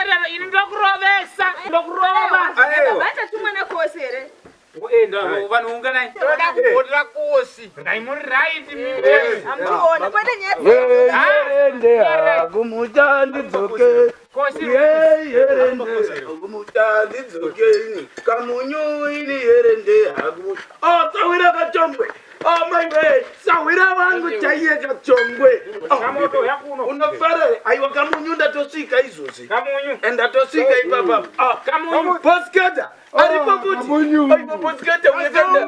Usadaro ini ndokurovesa. Ndokurova. Vachatumwa naKosi here? Enda vanhu unganai. Toda kuvhotera Kosi. Ndai muri right mimi. Hamutiona kwete nyaya Yerende hakumuta ndidzoke. Kosi. Yerende hakumuta ndidzoke ini. Kamunyu ini yerende hakumuta. Oh, sawira kachongwe. Oh my way. Sawira wangu chaiye kachongwe. Oh, Kamoto yakuno. Unofara aiwa kamunyu ndatosvika izvozvi. Kamunyu. Ndatosvika ipapa. Ah, Kamunyu. Bosketa. Aripo futi. Aiwa bosketa uyakanda.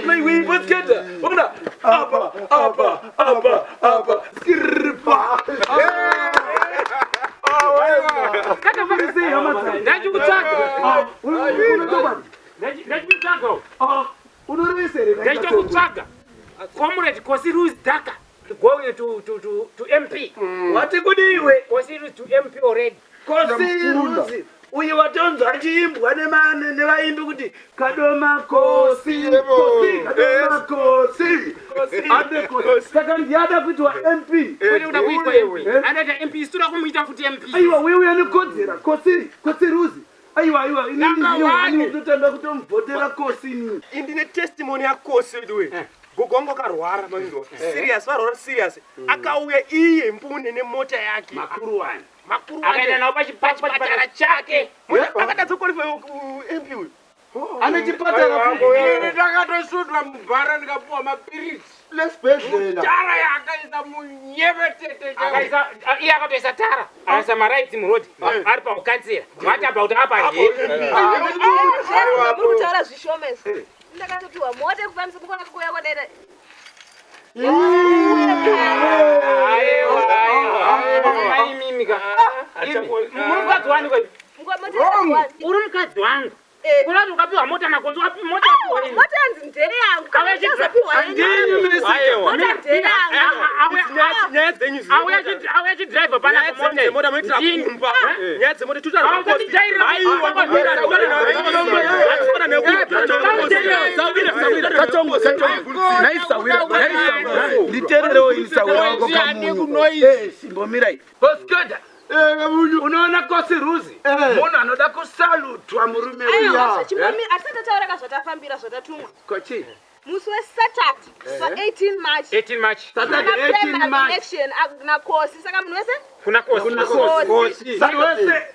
Maiwe bosketa. Ona apa apa apa apa. Skirpa. Kaka Sei hama dzangu. Ndachikutsvaga. Ah, unotokwadi. Ndachikutsvaga. Ah, unorevesa here? Ndachitokutsvaga. Comrade Kosi Ruz Dhaka going to MP. Wati kudiwe. Kosi Ruz to MP already. Kosi Ruzi. Uyu watonzwa achiimbwa nevaimbi kuti Kadoma Kosi, Kosi, Kadoma Kosi. Ade Kosi. Saka ndiyada kuitwa MP. Kwete kuda kuitwa MP. Anoita MP isu toda kumuita futi MP. Aiwa wewe anokodzera Kosi, Kosi Ruzi. Aiwa aiwa ini Number one. ndinototanga kutomuvhotera Kosi ini. Indine testimony yaKosi weduwe. Gogo wangu akarwara manzwa. Serious, varwara serious. Akauya iye mbune nemota yake. Makuru wani. Makuru Akaenda wake. nawo pachipatara chake. Akadadza kuqualify MP uyu. Ane chipatara futi. Ini ndakatosundwa mubhara ndikapuwa mapiritsi. Lesibhedlela. Tara yaakaisa munyevetete. Akaisa iye akatoisa tara. Akaisa marights muroad. Ari paukansela. What about apa here? Muri kutaura zvishoma izvi. Ndakatopiwa mota yekufambisa mukona kuuya kwadaita. Aiwa aiwa. Mai mimi ka. Imi, Muri mukadzi wani kwai? Mota Uri mukadzi wangu. Kurati ukapiwa mota nakonzi wapi mota yapiwa ini. mota yanzi ndeyangu. Kana Ave chidra- uchazopiwa Ndinyu minister. Mota ndeyangu. Nyaya dzenyu Auya chidhiraivha Nyaya panapa dzenyu dzemota munoitira Ndini. kumba. Nyaya dzemota tutaura. Ah, usatijairira. Kachongwe, kachongwe. Naisawira, naisawira. Nditeererewo ini sawira wako kamunyu. Eh, simbomirai. Bosketa. Unoona Kosi Ruzi? Munhu anoda kusalutwa murume uyu. Aiwa, hatisati tataura ka zvatafambira zvatatumwa. Kochi. Musi weSaturday, sa18 March. 18 March. Saturday 18 Primary March. election naKosi. Saka munhu wese Kuna Kosi. Kuna Kosi. Saka wese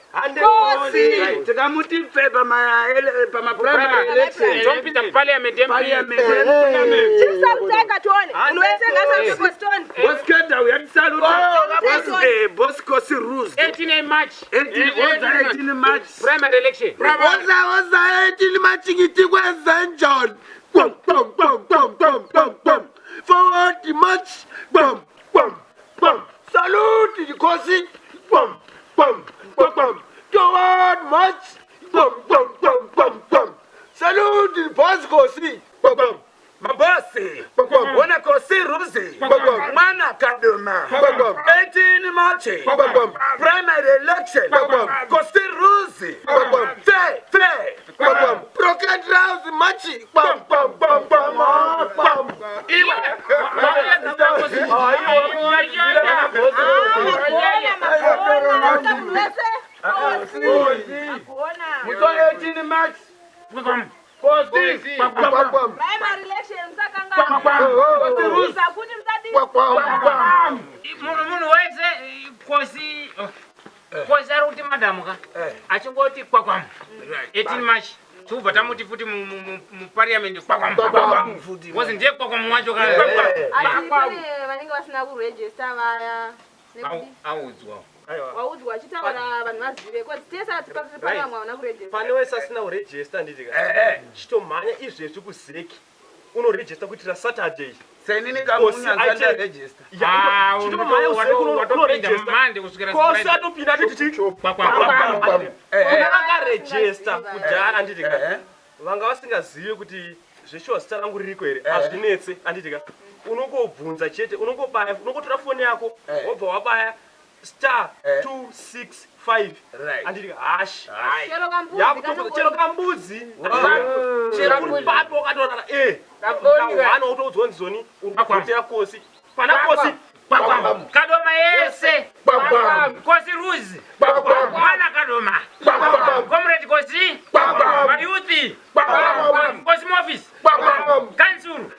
Kosi. tikamuti pfe pamaprimary election. Tomupinza muparliament MP. Parliament. Chisarutenga tione. Munhu wese ngaasarute Kosi tione. Bosketa uyatisaluta. Boss Kosi Ruzi. 18 March. 18 18 March. Primary election. Woza woza 18 March ngithi kwenzenjani? Bam bam bam bam bam bam bam. Forward march. Bam bam bam. Salute the Kosi. Bam bam bam bam. Forward march. Bam bam bam bam bam. Salute the boss Kosi. Bam bam. Mabosi. Bam bam. Wona Kosi Ruzi. Bam bam. Mwana Kadoma. Bam bam. 18 March. Bam bam. Primary election. Bam bam. Kosi Ruzi. Bam bam. Fe, fe. Bam bam. Broken rouse march. Bam bam bam bam bam. Iwe. Magona, magona. Saka munhu wese Kosi. Magona. Musi wa 18 March. Kosi. Bam bam. Primary election musakangana. Kosi Ruzi. Sakuti musadi. Bam bam. Munhu wese Kosi Kosi ari kuti madhamu ka achingoti kwakwam 18 March tubva tamuti futi muparliament kwakwam kosi ndiye kwakwam wacho ka Asi pane vanenge vasina kurejista vaya. Nekuti audzwa waudzwa achitaura vanhu vazive. Kozi tese pane vamwe havana kurejista. Pane wese asina kurejista nditi ka. Chitomhanya izvezvi kuZEC. Unorejista kuitira Saturday. Senini Kosi kamunyu aite- andiregister. Ya, chitomhanya kuZEC watopinda unorejista. mande kusvikira Kosi atopinda atiti kwakwam. Kuna vakarejista kudhara anditi ka. Vanga vasingazivi kuti zveshuwa zita rangu ririko here hazvinetse anditi ka. Unongobvunza chete, unongobaya, unongotora foni yako wobva wabaya star 265 anditi ka hash. Chero kambudzi Yakutopa chero kambudzi. Chero uri papi wakatorara eh. Kahwana wotoudzwa nzoni uri kuvhotera Kosi. Pana Kosi Kadoma yese Bam bam. Kosi Ruzi Bam bam. mwana Kadoma. Kadoma. Comrade Kosi. Mayouth. Kosi muoffice. Kanzuru.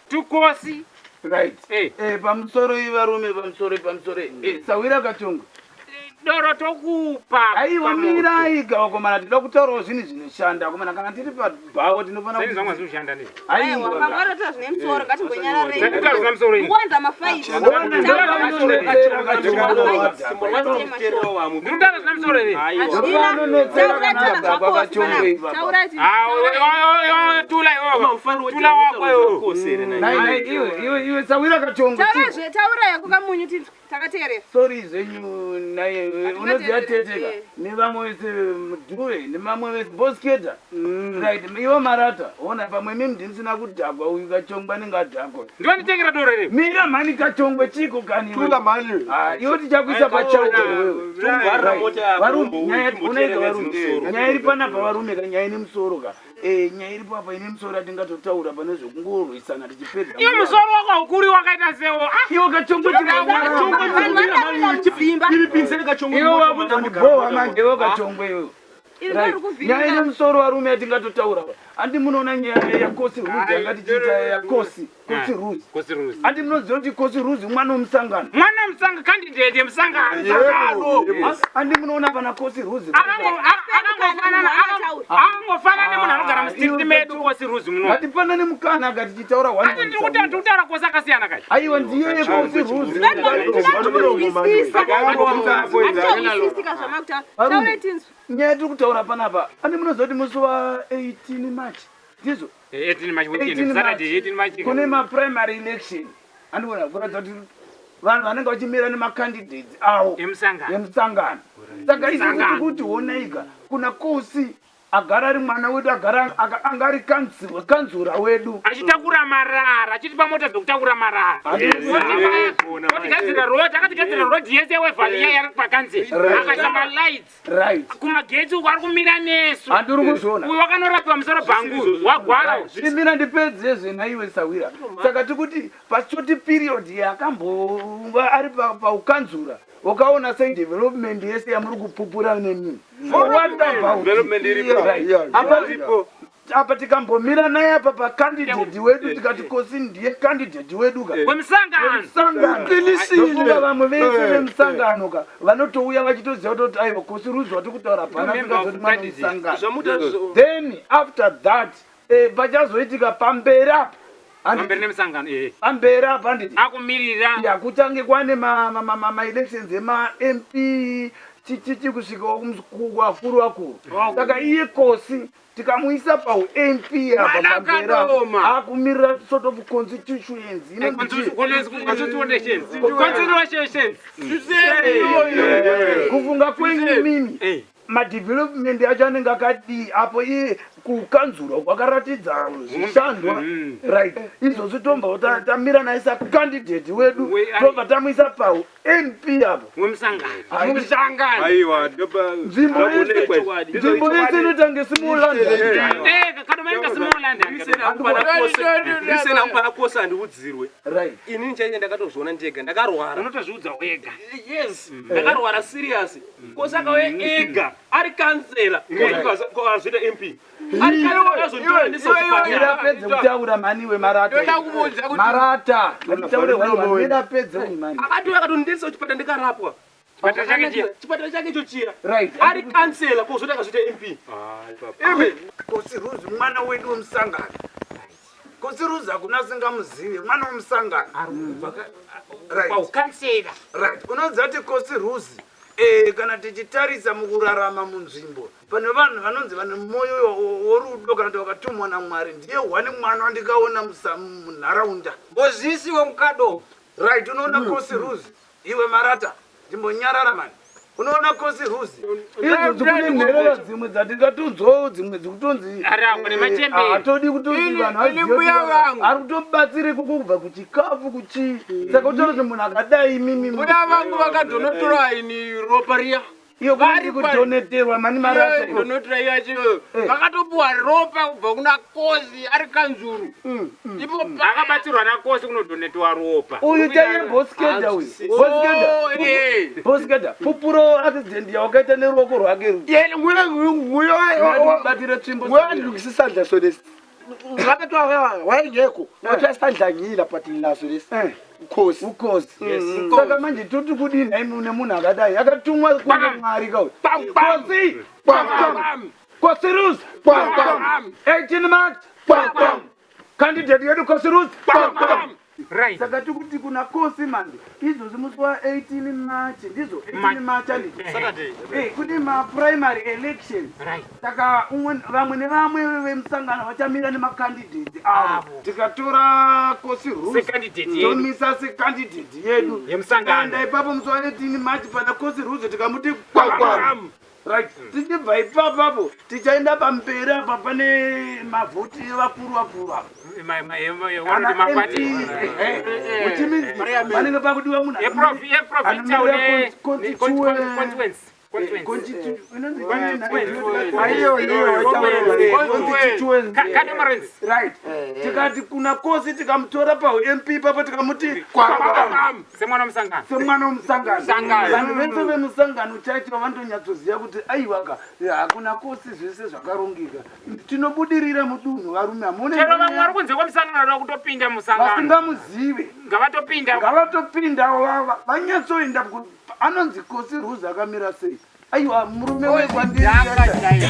Tukosi. Right. Eh. Pamusoro varume, pamusoro, pamusoro. Sawira Kachongo. Doro tokupa. Aiwa, mirai vakomana, tinoda kutaurawo zvinhu zvinoshanda. Akomana, kana tiri pabhawo tinofanira Zvinhu zvangu zvinoshanda ndizvo. Aiwa, Aiwa. pamwe zvine musoro, ngatimbonyararei. Zvanditaura zvina musoro ini. Mukuwanza mafaiti. Ndikutaura zvina musoro here? Ah, tula iwewe. Tula wako iwewe. Nai, nai, iwe, iwe, iwe, Sawira Kachongo. Taurazve, taura yako Kamunyu, tinzwe takateerera. Sorry zvenyu naye, unoziva teteka Eh. nevamwe vese mudhuve nemamwe vese bosketa. Right, iwe Marata, ona pamwe mimi ndisina kudhakwa, uyu Kachongwe anenge adhakwa. Ndinonditengera doro here? Mira mhani, Kachongwe, chiko kani iwe? Tula mhani. Ah, iwe tichakuisa pachaje wewe. Tuvharira mota yako. Varume, nyaya Unoita unoita varume, nyaya iri panapa varume ka, nyaya ine musoro ka. Nyaya iripo apa ine musoro yatingatotaura pane zvekungorwisana tichipedza. Iwe musoro wako haukuri wakaita sewo. Ah, Iwe Kachongwe, Vanhu vanoda kudzimba. iwe wakutondibhowa manje, iwe Kachongwe iwe. Iri Right. ndori Nyaya ine kuvhiringa. musoro varume yatingatotaura, handi munoona nyaya yaKosi Ruzi yanga tichiita, yaKosi, Kosi Ruzi? Kosi Ruzi. Handi munoziva kuti Kosi Ruzi mwana womusangano? Mwana musanga, candidate yemusangano. Handi munoona pana Kosi Ruzi? Akangofanana nemunhu anogara mustreet medu, Kosi Ruzi muno. Ngatipanane mukana akati tichitaura. Asi ndiri kuti ndiri kutaura Kosi akasiyana kai. Aiwa, ndiye Kosi Ruzi. Hatitowisisika zvamakutaura. Taurai tinzwe. Nyaya tiri kutaura panapa, andi munoziva kuti musi wa18 March, ndizvo? 18 March weekend, 18 Saturday 18 March. Kune maprimary election, andikuona kuratidza kuti vanhu vanenge vachimira nemacandidates avo Emusangano. emusangano. Saka isi Musangano. kuti onaika kuna Kosi agara ari mwana wedu, agara anga ari kanzura wedu. Achitakura marara, achitipa mota dzekutakura marara. Otigadzira road, akatigadzira road yese yeWaverley iya yari pakanzeri. Akaisa malights. Kumagetsi uko ari kumira nesu. Handiri kuzviona. Uyu wakanorapiwa musoro bhangu, wagwara. Imira ndipedzezve naiwe Sawira. Saka tikuti pashort period yakambova ari paukanzura, wakaona sei development yese yamuri kupupura nemini? What about Development iripo. Right. Apa tikambomira naye apa pacandidate wedu, tikati Kosi ndiye candidate wedu ka Wemusangano. wemusangano. Uqinisile. Ndofunga vamwe vese vemusangano ka vanotouya vachitoziva kutoti aiwa, Kosi Ruzi wati kutaura pana, Member of tikazoti mwana candidate. wemusangano. Zvamuta. Then after that, pachazoitika pamberi apa. Pamberi nemusangano, eh. Pamberi apa, handiti? Akumirira. Ya, kutange kwane maelections emaMP chichichi kusvika kuvakuru vakuru. Saka iye Kosi tikamuisa pauMP apa Mwana pamberi apa, Kadoma. akumirira sort of constituency inonzi chii? Constitution. Kufunga kwenyu mimi, Eh. madevelopment acho anenge akadii apo iye kukanzurwa kwakaratidza zvishandwa? Right, izvozvi tombva tamira naye sacandidate wedu, tobva tamuisa pau MP apo. Wemusangano. Hai. Musangano. Aiwa. Nzvimbo yese inotange small London. Eh, Kadoma inga small London. Risena kupana Kosi handiudzirwe. Inini chaiye ndakatozviona ndega, ndakarwara. Unotozviudza wega. Yes, ndakarwara serious. Kosi akauya ega ari kansela, azoita MP, ari kansela, akazonditora Mira pedze kutaura mani wemarata. Ndoda kuudza kuti- Marata, nditaure one, mira pedze uyu mani. Akatouya akatondendesa kuchipatara, ndikarapwa. Chipatara chake chiya. Chipatara chake icho chiya. Ari kansela, kozoti akazoita MP. Kosi Ruzi mwana wedu wemusangano. Kosi Ruzi hakuna asingamuzivi, mwana wemusangano. Right. Paukansela. Right, unoziva kuti Kosi Ruzi, kana tichitarisa mukurarama munzvimbo pane vanhu vanonzi vane mwoyo worudo kana kuti vakatumwa naMwari, ndiye hwani mwana wandikaona munharaunda. Mbozisi wemukado. Right, unoona Kosi Ruzi, iwe Marata, ndimbonyarara mani. Unoona Kosi Ruzi, idzo kune nherera dzimwe dzatingatonzwawo, dzimwe dzikutonzi Arangwa nemachembere. Hatodi kutonzi vanhu Ini mbuya vangu. ari kutobatsiriko kubva kuchikafu kuchii. Saka utaura kuti munhu akadai mimi Mbuya vangu vakadhonotora ini ropa riya. Iyo kuri kudoneterwa mani marata. Donotera yacho vakatopuwa ropa kubva kuna Kosi ari kanzuru. Ipo Akabatsirwa naKosi kunodonetwa ropa. Uyu chaiye Boskeda uyu. Boskeda. Oh, eh. Boskeda. Pupuro accident yawakaita neruoko rwake. Yena nguye nguye Batire tsvimbo. nguye andilungisa isandla so lesi. Ngabe kuthiwa wayengekho, kwathiwa isandla ngila but nginaso lesi. Ukhosi. Ukhosi. Saka manje toti kudini hayi nemunhu akadai akatumwa kuna Mwari ka uyu. Kosi. Kosi Ruza. 18 March. Candidate yedu Kosi Ruza. Right. Saka tikuti kuna Kosi manje izvozvi musi wa18 March, ndizvo 18 March anditi? Saturday. Kune maprimary elections. Right. Saka vamwe nevamwe vemusangano vachamira nemacandidates avo. Tikatora Kosi Ruza Secandidate yedu. tomisa secandidate yedu Yemusangano. Tikaenda ipapo musi wa18 March pana Kosi Ruza tikamuti kwakwam. Right. Tichibva ipapapo tichaenda pamberi apa pane mavhoti evakuru vakuru apa. Vanoti makwati. Which means panenge pakudiwa munhu Yeprovincial anomirira ne constituency. constituency. Constituency. Constituency. Right. Tikati kuna Kosi tikamutora paUMP ipapo tikamuti Semwana musangano. Semwana wemusangano. Musangano. Vanhu vese vemusangano chaicho vanotonyatsoziva kuti aiwaka hakuna Kosi, zvese zvakarongeka, tinobudirira mudunhu, varume hamune. Chero vamwe vari kunze kwemusangano vanoda kutopinda musangano. Vasingamuzive Ngavatopinda. Ngavatopindawo, vanyatsoenda anonzi Kosi Ruza akamira sei. Aiwa, murume wekwandiri. Dhaka chaiyo.